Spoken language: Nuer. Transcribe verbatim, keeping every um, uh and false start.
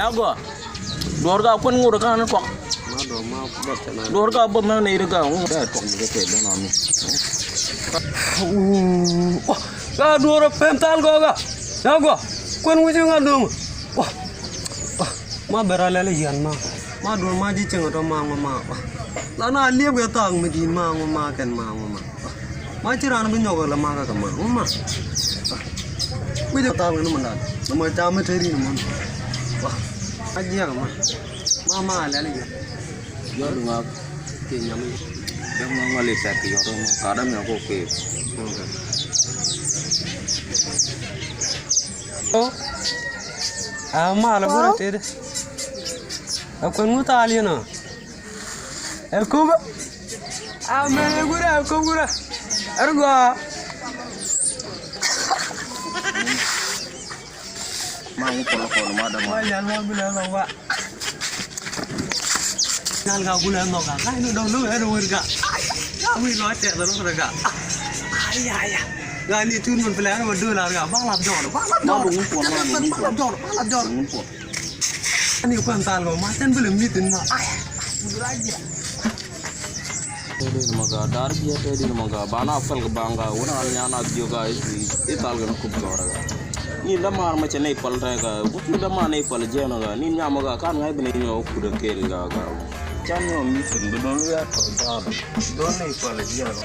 Agɔ. Duɔr ka kuän ŋot ka ni kɔk. Duɔr ka bä mɛ ni ri ka. Dɛ tɔk ni kɛ dɛ na mi. Ka duɔr pɛn thal gɔ ka. Agɔ. Kuän wi̱c ŋa dom. Wa. Wa. Ma bɛ ra lɛl yɛn ma. Ma duɔr ma ji̱ cieŋ tɔ ma ŋɔ ma. Wa. La na liep kɛ thaŋ mi di̱i̱t ma ŋɔ ma kɛn ma ŋɔ ma. Ma ci raan bi nyɔk la ma ka kɛ ma ŋɔ ma. Wi̱c ɛ thaŋ ni ma dan. Na ma ca mi te ri ni ma. Wa. Ma jiɛk ma. Ma ma lɛl yɛn. Yɔt ŋa kɛ nyam i̱. Dee ŋa ŋa lɛ tɛk kɛ yɔt ŋa ka dee mi ko kɛ. Ɔ. A mal a gurɛ tëëdɛ. A kuɛn ŋu thaal yɛn ɔ. Ɛ kup. A mɛn ɛ gurɛ ɛ kup gurɛ. Ɛ ri gɔaa. Ma ŋu pɔlɔ kɔn ma dama. Ma yal ma gulɛ lɔ wa. Yal ga gulɛ lɔ ga. Ga ni dɔn lɔ ɛ dɔn wɛr ga. Ga wi lɔ tɛ dɔn lɔ ga. Ay ay ay. Ga ni tun mun filɛ ɛ dɔn dolar ga. Ba la dɔn. Ba la dɔn. Ba la dɔn. Ba la dɔn. Ani kuan thal gɔ ma tɛn bile mitin ma. Ay. Tɛ di ma ga dar biɛ tɛ di ma ga ba na fal ga ba ga wuna al nya na biyo ga i thal ga na kup ga ra ga. Ni da mar ma cɛ ne pal ta ga. Wuti da ma ne pal jɛ na ga. Ni nya ma ga kan ngai bine nyo ku da ke ga ga. Can nyo mitin bi don ya to da. Don ne pal jɛ na.